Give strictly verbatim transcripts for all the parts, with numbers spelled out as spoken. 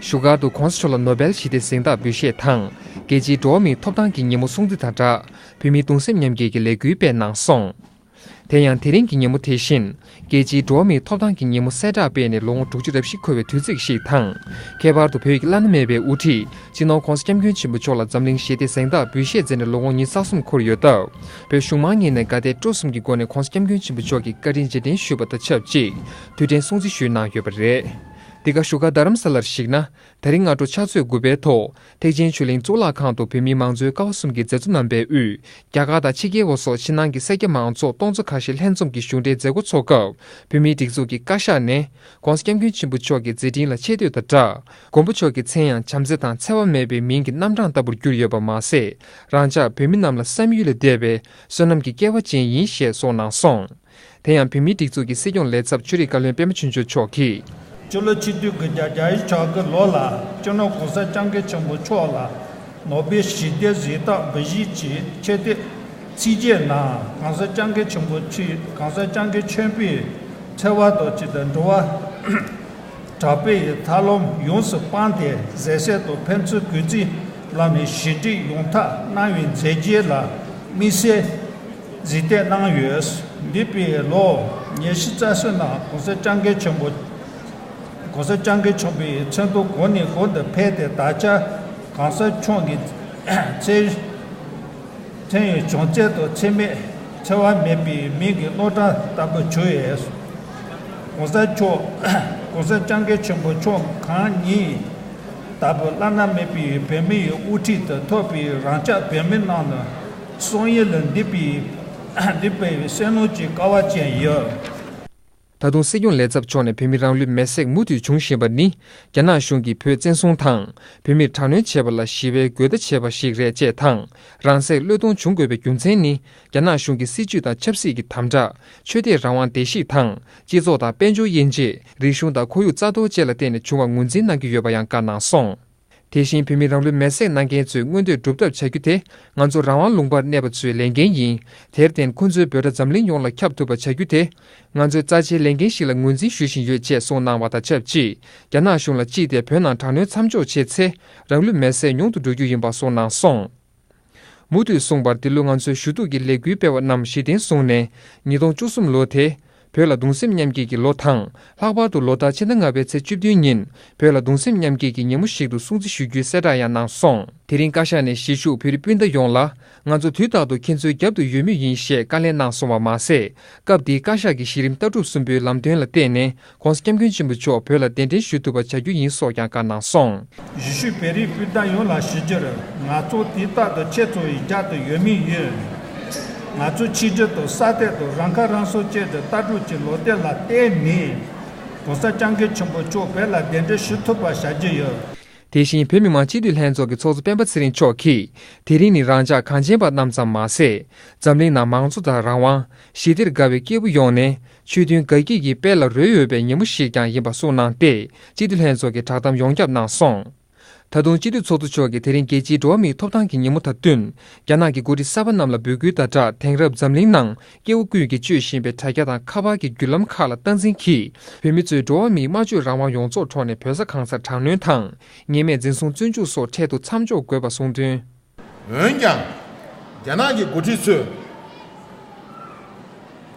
བཞུགས་སྒར་དུ་༸གོང་ས་མཆོག་ལ་ནོ་བེལ་ཞི་བདེའི་གཟེངས་རྟགས་འབུལ་བཞེས་དང་། རྒྱལ་སྤྱིའི་འགྲོ་བ་མིའི་ཐོབ་ཐང་གི་ཉིན་མོ་སྲུང་བརྩི་དང་སྦྲགས། བོད་མིའི་གདུང་སེམས་མཉམ་སྐྱེད་ཀྱི་ལས་འགུལ་སྤེལ་གནང་སོང་། དེ་ཡང་དེ་རིང་གི་ཉིན་མོ་དེ་བཞིན། རྒྱལ་སྤྱིའི་འགྲོ་བ་མིའི་ཐོབ་ཐང་གི་ཉིན་མོ་གསལ་བསྒྲགས་སྤེལ་ནས་ལོ་ངོ་དྲུག་ཅུ་རེ་བཞི་འཁོར་བའི་དུས་ཚིགས་ཤིག་དང་། ཁྱད་པར་དུ་བོད་ཀྱི་བླ་ན་མེད་པའི་དབུ་ཁྲིད་སྤྱི་ནོར་༸གོང་ས་༸སྐྱབས་མགོན་ཆེན་པོ་མཆོག་ལ་འཛམ་གླིང་ཞི་བདེའི་གཟེངས་རྟགས་འབུལ་བཞེས་མཛད་ནས་ལོ་ངོ་ཉི་ཤུ་རྩ་གསུམ་འཁོར་ཡོད་སྟབས། བོད་གཞུང་མང་གཉིས་ནས་དགའ་དད་སྤྲོ་གསུམ་གྱི་སྒོ་ནས་༸གོང་ས་༸སྐྱབས་མགོན་ཆེན་པོ་མཆོག་གི་བཀའ་དྲིན་རྗེས་དྲན་ཞུས་པ་དང་ཆབས་ཅིག་དུས་དྲན་སྲུང་བརྩི་ཞུས་གནང་ཡོད་པ་རེད། འདི་ག་བཞུགས་སྒར་རྡ་རམ་ས་ལར་གཞིགས་ན། ད་རིང་སྔ་དྲོ་ཕྱག་ཚོད་དགུ་པའི་ཐོག་ཐེག་ཆེན་ཆོས་གླིང་གཙུག་ལག་ཁང་དུ་བོད་མིའི་མང་གཙོའི་ཀ་བ་གསུམ་གྱི་མཛད་གཙོ་རྣམ་པའི་དབུས། རྒྱ་གར་དང་ཕྱི་རྒྱལ་བ་སོགས་ཕྱི་ནང་གི་སེར་སྐྱ་མང་ཚོགས་སྟོང་ཚོ་ཁ་ཤས་ལྷན་འཛོམས་ཀྱི་གཞུང་འབྲེལ་མཛད་སྒོ་འཚོགས་སྐབས། བོད་མིའི་སྒྲིག་འཛུགས་ཀྱི་བཀའ་ཤག་ནས་༸གོང་ས་༸སྐྱབས་མགོན་ཆེན་པོ་མཆོག་གི་མཛད་འཕྲིན་ལ་ཆེ་བསྟོད་དང་སྦྲགས། མགོན་པོ་མཆོག་གི་མཚན་ཡང་བྱམས་བརྩེ་དང་འཚེ་བ་མེད་པའི་མིང་གི་རྣམ་གྲངས་ལྟ་བུར་གྱུར་ཡོད་པ་མ་ཟད། རང་ཅག་བོད་མི་རྣམས་ལ་བསམ་ཡུལ་ལས་འདས་པའི་བསོད་ནམས་ཀྱི་སྐལ་བ་ཅན་ཡིན་ཞེས་གསུངས་གནང་སོང་། དེ་ཡང་བོད་མིའི་སྒྲིག་འཛུགས་ཀྱི་སྲིད་སྐྱོང་ལས་ཚབ་ཆོས་རིག་བཀའ་བློན་པད་མ་ཆོས་འབྱོར་མཆོག་གིས། སྤྱི་ལོ་ཆིག་སྟོང་དགུ་བརྒྱ་གྱ་བཞི་གི་ལོ་ལ་སྤྱི་ནོར་༸གོང་ས་༸སྐྱབས་མགོན་ཆེན་པོ་མཆོག་ལ་ནོ་བེལ་ཞི་བདེའི་གཟེངས་རྟགས་འབུལ་བཞེས་ཀྱི་ཆེད་དུ་ཚིགས་བཅད་ནང་༸གོང་ས་༸སྐྱབས་མགོན་ཆེན་པོ་མཆོག་༸གོང་ས་༸སྐྱབས་མགོན་ཆེན་པོས་འཚེ་བ་དང་བཅས་པའི་འགྲོ་བ་དྲག་པོའི་ཐར་ལམ་ཡོངས་སུ་སྤངས་ཏེ་ཟས་ཟད་དང་ཕན་ཚུན་གུས་བརྩིའི་ལམ་ནས་ཞི་འགྲིག་ཡོང་ཐབས་གནང་བའི་མཛད་རྗེས་ལ་དམིགས་བསལ་གཟེངས་བསྟོད་གནང་ཡོད། འདས་པའི་ལོ་ཉི་ཤུ་རྩ་གསུམ་ནང་༸གོང་ས་༸སྐྱབས་མགོན་ཆེན་པོ་༸གོང་ས་༸སྐྱབས་མགོན་ཆེན་པོའི་མཚན་ཐོག་གོང་ནས་གོང་དུ་འཕེལ་ཏེ་ད་ཆ་གོང་ས་མཆོག་གི་མཚན་མཚན་ཡང་བྱམས་བརྩེ་དང་འཚེ་མེད་འཚེ་བ་མེད་པའི་མིང་གི་རྣམ་གྲངས་ལྟ་བུ་གྱུར་ཡོད། གོང་ས་མཆོག་༸གོང་ས་༸སྐྱབས་མགོན་ཆེན་པོ་མཆོག་གང་ཉིད་ལྟ་བུ་བླ་ན་མེད་པའི་བོད་མིའི་དབུ་ཁྲིད་དུ་ཐོབ་པའི་རང་ཅག་བོད་མི་རྣམས་ལ་བསམ་ཡུལ་ལས་འདས་པའི་འདས་པའི་བསོད་ནམས་ཀྱི་སྐལ་བ་ཅན་ཡོད། ད་དུང་སྲིད་སྐྱོང་ལས་ཚབ་མཆོག་ནས་བོད་མིའི་རང་ལུས་མེར་སྲེག་མུ་མཐུད་འབྱུང་བཞིན་པ་ནི། རྒྱ་ནག་གཞུང་གིས་བོད་བཙན་བཟུང་དང་། བོད་མིར་དྲག་གནོན་བྱས་པ་ལ་ཞི་བའི་རྒོལ་རྡ་བྱས་པ་ཞིག་རེད་ཅེས་དང་། རང་སྲེག་བློས་གཏོང་བྱུང་དགོས་པའི་རྒྱུ་མཚན་ནི། རྒྱ་ནག་གཞུང་གི་སྲིད་བྱུས་དང་ཆབ་སྲིད་ཀྱི་དམ་དྲག་ཆོས་དད་རང་དབང་བརྡལ་བཤིག་དང་། སྤྱི་ཚོགས་དང་དཔལ་འབྱོར་དབྱེ་འབྱེད། རིག་གཞུང་དང་ཁོར་ཡུག་རྩ་གཏོར་བཅས་ལ་བརྟེན་ནས་བྱུང་བར་ངོས་འཛིན་གནང་གི་ཡོད་པ་ཡང་བཀའ་གནང་སོང་། དེ་བཞིན་བོད་མིའི་རང་ལུས་མེར་སྲེག་གནང་མཁན་ཚོའི་མངོན་འདོད་སྒྲུབ་ཐབས་བྱ་རྒྱུ་དེ། ང་ཚོ་རང་དབང་ལུང་པར་གནས་པ་ཚོའི་ལས་འགན་ཡིན། དེར་བརྟེན་ཁོང་ཚོའི་འབོད་སྒྲ་འཛམ་གླིང་ཡོངས་ལ་ཁྱབ་ཐུབ་པ་བྱ་རྒྱུ་དེ། ང་ཚོའི་རྩ་ཆེའི་ལས་འགན་ཞིག་ལ་ངོས་འཛིན་ཞུ་བཞིན་ཡོད་ཅེས་གསུངས་གནང་བ་དང་ཆབས་ཅིག་རྒྱ་ནག་གཞུང་ལ་དཔྱད་དེ་བོད་ནང་དྲག་གནོན་མཚམས་འཇོག་བྱས་ཚེ། རང་ལུས་མེར་སྲེག་ཉུང་དུ་འགྲོ་རྒྱུ་ཡིན་པ་གསུངས་གནང་སོང་། མུ་མཐུད་གསུངས་པར། འདི་ལོ་ང་ཚོའི་ཞུ་གཏུག་གི་ལས་འགུལ་སྤེལ་བ་རྣམས་གཞི་རྟེན་བཟུང་ནས། ཉིས་སྟོང་བཅུ་གསུམ་ལོ་དེ། བོད་ལ་གདུང་སེམས་མཉམ་སྐྱེད་ཀྱི་ལོ་དང་། ལྷག་པར་དུ་ལོ་ལྟར་ཕྱི་ཟླ་ལྔ་པའི་ཚེས་བཅུ་བདུན་ཉིན། བོད་ལ་གདུང་སེམས་མཉམ་སྐྱེད་ཀྱི་ཉིན་མོ་ཞིག་ཏུ་སྲུང་བརྩི་ཞུ་རྒྱུའི་གསལ་བསྒྲགས་ཡང་གནང་སོང་། དེ་རིང་བཀའ་ཤག་ནས་གཞིས་བཞུགས་བོད་རིགས་སྤུན་ཟླ་ཡོངས་ལ། ང་ཚོ་དུས་རྟག་ཏུ་ཁྱེད་ཚོའི་རྒྱབ་ཏུ་ཡོད་མུས་ཡིན་ཞེས་བཀའ་ལན་གནང་སོང་བ་མ་ཟད། སྐབས་དེའི་བཀའ་ཤག་གི་གཞི་རིམ་ལྟ་གྲུབ་གསུམ་པོའི་ལམ་སྟོན་ལ་བརྟེན་ནས། ༸གོང་ས་༸སྐྱབས་མགོན་ཆེན་པོ་མཆོག་བོད་ལ་གདན་འདྲེན་ཞུ་ཐུབ་པ་བྱ་རྒྱུ་ཡིན་སོགས་ཀྱང་བཀའ་གནང་སོང་། གཞིས་བཞུགས་བོད་རིགས་སྤུན་ཟླ་ཡོངས་ལ་ཞུ་རྒྱུར། ང་ཚོ་དུས་རྟག་ཏུ་ཁྱེད་ཚོའི་རྒྱབ་ཏུ་ཡོད་མུས་ཡིན། ང་ཚོས་ཆིག་སྒྲིལ་དང་སྲ་བརྟན་དང་རང་ཁ་རང་གསོ་བཅས་ཀྱི་ལྟ་གྲུབ་ཀྱི་ལམ་སྟོན་ལ་བརྟེན་ནས། ༸གོང་ས་༸སྐྱབས་མགོན་ཆེན་པོ་མཆོག་བོད་ལ་གདན་འདྲེན་ཞུ་ཐུབ་པ་བྱ་རྒྱུ་ཡིན། དེ་བཞིན་བོད་མི་མང་སྤྱི་འཐུས་ལྷན་ཚོགས་ཀྱི་ཚོགས་གཙོ་སྤེན་པ་ཚེ་རིང་མཆོག་གིས། དེ་རིང་ནི་རང་ཅག་གངས་ཅན་པ་རྣམས་ཙམ་མ་ཟད། འཛམ་གླིང་ནང་མང་གཙོ་དང་རང་དབང་། ཞི་བདེར་དགའ་བའི་སྐྱེ་བོ་ཡོངས་ནས། ཆོས་མཐུན་དགའ་སྐྱིད་ཀྱི་དཔལ་ལ་རོལ་འོས་པའི་ཉིན་མོ་ཞིག་ཀྱང་ཡིན་པ་གསུངས་གནང་སྟེ། སྤྱི་འཐུས་ལྷན་ཚོགས་ཀྱི་བསྒྲགས་གཏམ་ཡོངས་ཁྱབ་གནང་སོང་། ད་དུང་སྤྱི་འཐུས་ཚོགས་གཙོ་མཆོག་གིས་དེ་རིང་རྒྱལ་སྤྱིའི་འགྲོ་བ་མིའི་ཐོབ་ཐང་གི་ཉིན་མོ་དང་བསྟུན། རྒྱ་ནག་གི་འགོ་ཁྲིད་གསར་པ་རྣམས་ལ་འབོད་སྐུལ་དང་སྦྲགས། དེང་རབས་འཛམ་གླིང་ནང་སྐྱེ་བོ་ཀུན་གྱིས་སྤྱོད་བཞིན་པའི་དྲ་རྒྱ་དང་ཁ་པར་གྱི་བརྒྱུད་ལམ་ཁག་ལ་སྟངས་འཛིན་གྱིས། བོད་མི་ཚོས་འགྲོ་བ་མིའི་སྨྲ་བརྗོད་རང་དབང་ཡོངས་རྫོགས་འཕྲོག་ནས། བོད་ས་གང་སར་དྲག་གནོན་དང་། ཉེས་མེད་འཛིན་བཟུང་བཙོན་འཇུག་སོགས་འཕྲལ་དུ་མཚམས་འཇོག་དགོས་པ་གསུངས་དོན། འོན་ཀྱང་། རྒྱ་ནག་གི་འགོ་ཁྲིད་ཚོས།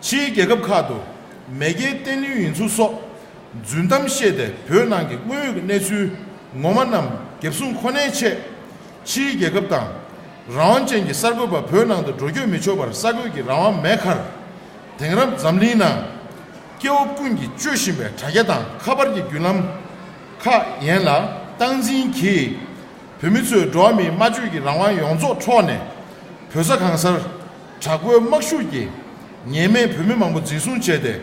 ཕྱིའི་རྒྱལ་ཁབ་ཁག་ཏུ་མེས་རྒྱལ་བརྟན་ལྷིང་ཡིན་ཚུལ་སོགས་རྫུན་གཏམ་བཤད་དེ། བོད་ནང་གི་དངོས་ཡོད་ཀྱི་གནས་ཚུལ་ངོ་མ་རྣམས་འགེབས་སྲུང་ཁོ་ནའི་ཆེད། ཕྱིའི་རྒྱལ་ཁབ་དང་རང་དབང་ཅན་གྱི་གསར་འགོད་པ་བོད་ནང་དུ་འགྲོ་སྐྱོད་མི་ཆོག་པར་གསར་འགོད་ཀྱི་རང་དབང་མེད་ཁར། དེང་རབས་འཛམ་གླིང་ནང་སྐྱེ་བོ་ཀུན་གྱིས་སྤྱོད་བཞིན་པའི་དྲ་རྒྱ་དང་ཁ་པར་གྱི་བརྒྱུད་ལམ་ཁག་ཡན་ལ་སྟངས་འཛིན་གྱིས། བོད་མི་ཚོས་འགྲོ་བ་མིའི་སྨྲ་བརྗོད་ཀྱི་རང་དབང་ཡོངས་རྫོགས་འཕྲོག་ནས། བོད་ས་གང་སར་དྲག་པོའི་དམག་ཤུགས་ཀྱིས་ཉེས་མེད་བོད་མི་མང་པོ་འཛིན་བཟུང་བྱས་ཏེ།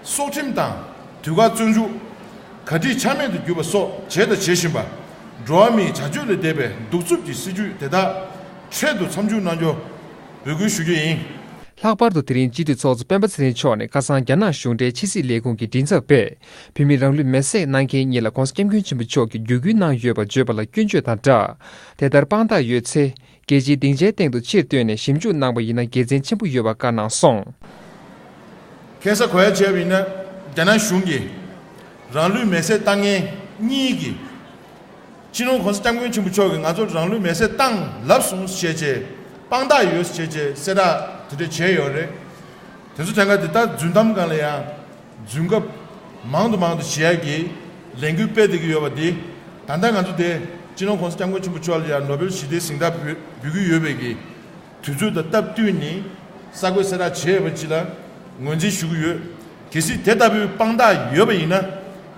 སྲོག་ཁྲིམས་དང་དུས་བཀག་བཙོན་འཇུག་ག་སྒྲིག་ཆ་མེད་དུ་གྱུར་པ་སོགས་བྱས་དང་བྱེད་བཞིན་པ། འགྲོ་བ་མིའི་བྱ་སྤྱོད་ལས་འདས་པའི་གདུག་རྩུབ་ཀྱི་སྲིད་བྱུས་དེ་དག་འཕྲལ་དུ་མཚམས་འཇོག་གནང་རྒྱུ་འབོད་སྐུལ་ཞུ་རྒྱུ་ཡིན། ལྷག་པར་དུ་དེ་རིང་སྤྱི་འཐུས་ཚོགས་གཙོ་སྤེན་པ་ཚེ་རིང་མཆོག་ནས་ཁ་སང་རྒྱ་ནག་གཞུང་འབྲེལ་ཕྱི་སྲིད་ལས་ཁུངས་ཀྱི་མགྲིན་ཚབ་པས། བོད་མིའི་རང་ལུས་མེར་སྲེག་གནང་མཁན་གཉིས་ལ་༸གོང་ས་༸སྐྱབས་མགོན་ཆེན་པོ་མཆོག་གིས་བརྒྱུད་སྐུལ་གནང་ཡོད་པ་བརྗོད་པ་ལ་སྐྱོན་བརྗོད་དང་སྦྲགས། དེ་ལྟར་དཔང་རྟགས་ཡོད་ཚེ། རྒྱལ་སྤྱིའི་སྡིངས་ཆའི་སྟེང་དུ་ཕྱིར་བཏོན་ནས་ཞིབ་འཇུག་གནང་པ་ཡིན་ན་དགེ་མཚན་ཆེན་པོ་ཡོད་པ་བཀའ་གནང་སོང་། ཁ་སང་གོ་ཡ་བྱས་པ་ཡིན་ན། རྒྱ་ནག་གཞུང་གིས་རང་ལུས་མེར་སྲེག་བཏང་མཁན་གཉིས་ཀྱི་ སྤྱི་ནོར་༸གོང་ས་༸སྐྱབས་མགོན་ཆེན་པོ་མཆོག་གིས་ང་ཚོར་རང་ལུས་མེར་སྲེག་བཏང་ལབ་སོང་ཞེས་བྱས་དཔང་རྟགས་ཡོད་ཞེས་བྱས་གསལ་བསྒྲགས་དེ་འདྲ་བྱས་ཡོད་རེད། དེ་ཚོ་དྲན་ག་དེ་ལྟར་རྫུན་གཏམ་སྒང་ལ་ཡང་རྫུན་སྐབས་མང་དུ་མང་དུ་བྱེད་ཡག་གི་ལས་འགུལ་སྤེལ་བསྡད་ཀྱི་ཡོད་པ་འདི། ད་ལྟ་ང་ཚོ་དེ་སྤྱི་ནོར་༸གོང་ས་༸སྐྱབས་མགོན་ཆེན་པོ་མཆོག་ལ་ཡང་ནོ་བེལ་ཞི་བདེའི་གཟེངས་རྟགས་འབུལ་འབུལ་གྱི་ཡོད་པའི་གི་དུས་ཚོད་དང་སྟབས་བསྟུན་ནས་གསར་འགོད་གསལ་བསྒྲགས་བྱས་ཡོད་པ་ཅིག་ལ་ངོས་འཛིན་ཞུ་གི་ཡོད། གལ་སྲིད་དེ་ལྟ་བུའི་དཔང་རྟགས་ཡོད་པ་ཡིན་ན།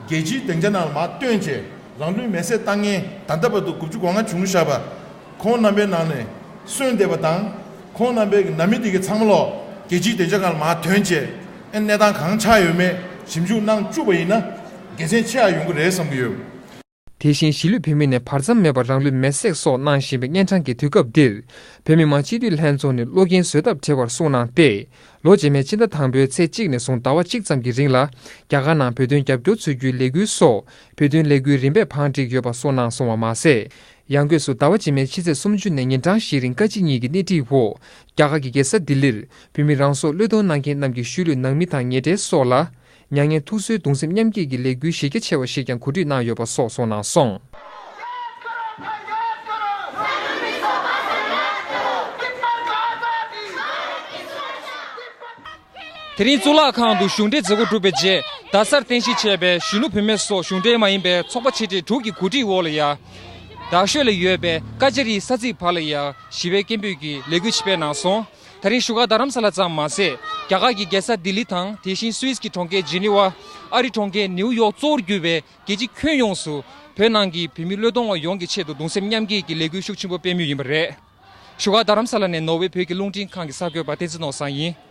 རྒྱལ་སྤྱིའི་སྡིངས་ཆ་ནང་ལ་མར་བཏོན་བྱས་རང་ལུས་མེར་སྲེག་བཏང་མཁན་ད་ལྟ་བར་དུ་དགུ་བཅུ་གོ་ལྔ་བྱུང་བཞག་པ། ཁོང་རྣམ་པའི་ནང་ནས་གསོན་བསྡད་པ་དང་། ཁོང་རྣམ་པའི་ནང་མི་དེ་གའི་ཚང་མ་ལོག་རྒྱལ་སྤྱིའི་སྡིངས་ཆ་སྒང་ལ་མར་ཐོན་བྱས་ཨེ་གནས་སྟངས་གང་ཆགས་ཡོད་མེད་ཞིབ་འཇུག་གནང་བཅུག་པ་ཡིན་ན་དགེ་མཚན་ཆེ་བ་ཡོང་གི་རེད་བསམ་གྱི་ཡོད། དེ་བཞིན་གཞིས་ལུས་བོད་མི་ནས་བར་མཚམས་མེད་པར་རང་ལུས་མེར་སྲེག་སོགས་གནང་བཞིན་པའི་གཉན་འཕྲང་གི་དུས་སྐབས་འདིར། བོད་མི་མང་སྤྱི་འཐུས་ལྷན་ཚོགས་ནས་བློ་འགེལ་བཟོད་ཐབས་བྲལ་བར་གསུངས་གནང་སྟེ། ལོ་རྗེས་མའི་ཕྱི་ཟླ་དང་པོའི་ཚེས་གཅིག་ནས་བཟུང་ཟླ་བ་གཅིག་ཙམ་གྱི་རིང་ལ། རྒྱ་གར་ནང་བོད་དོན་རྒྱབ་སྐྱོར་འཚོལ་རྒྱུའི་ལས་འགུལ་སོགས་བོད་དོན་ལས་འགུལ་རིམ་པས་བང་བསྒྲིགས་ཡོད་པ་གསུངས་གནང་སོང་བ་མ་ཟད། ཡང་སྒོས་སུ་ཟླ་བ་རྗེས་མའི་ཕྱི་ཚེས་སུམ་ཅུ་ནས་ཉིན་གྲངས་བཞིའི་རིང་བཀའ་སྤྱི་གཉིས་ཀྱི་སྣེ་ཁྲིད་འོག་རྒྱ་གར་གྱི་རྒྱལ་ས་ལྡི་ལིར་བོད་མི་རང་སྲོག་བློས་གཏོང་གནང་མཁན་རྣམས་ཀྱི་ཤུལ་ལུས་ནང་མི་དང་ཉེ་འབྲེལ་སོགས་ལ། མྱ་ངན་ཐུགས་གསོའི་གདུང་སེམས་མཉམ་སྐྱེད་ཀྱི་ལས་འགུལ་གཞི་རྒྱ་ཆེ་བ་ཞིག་ཀྱང་གོ་སྒྲིག་གནང་ཡོད་པ་སོགས་གསུངས་གནང་སོང་། དེ་རིང་གཙུག་ལག་ཁང་དུ་གཞུང་འབྲེལ་མཛད་སྒོ་གྲུབ་པའི་རྗེས། རྡ་སར་རྟེན་གཞི་བྱས་པའི་གཞོན་ནུ་བུད་མེད་སོགས་གཞུང་འབྲེལ་མ་ཡིན་པའི་ཚོགས་པ་ཆེ་གྲས་དྲུག་གི་གོ་སྒྲིག་འོག་ལ་ཡ། རྡ་ཤོད་ལ་ཡོད་པའི་ཀ་ཅ་རིའི་ས་ཚིགས་བར་ལ་ཡ་ཞི་བའི་སྐད་འབོད་ཀྱི་ལས་འགུལ་ཆེད་སྤེལ་གནང་སོང་། ད་རིང་བཞུགས་སྒར་རྡ་རམ་ས་ལ་ཙམ་མ་ཟད། རྒྱ་གར་གྱི་རྒྱལ་ས་ལྡི་ལི་དང་དེ་བཞིན་སུད་སི་གྱི་གྲོང་ཁྱེར་ཇི་ནི་ཝ། ཨ་རིའི་གྲོང་ཁྱེར་ནིའུ་ཡོག་གཙོ་བོར་གྱུར་པའི་རྒྱལ་སྤྱི་ཁྱོན་ཡོངས་སུ་བོད་ནང་གི་བོད་མི་བློས་གཏོང་བ་ཡོངས་ཀྱི་ཆེད་དུ་གདུང་སེམས་མཉམ་སྐྱེད་ཀྱི་ལས་འགུལ་ཤུགས་ཆེན་པོ་སྤེལ་མུས་ཡིན་པ་རེད། བཞུགས་སྒར་རྡ་རམ་ས་ལ་ནས་ནོར་ཝེ་བོད་ཀྱི་རླུང་འཕྲིན་ཁང་གི་གསར་འགོད་པ་བསྟན་འཛིན་ནོར་བཟང་ཡིན།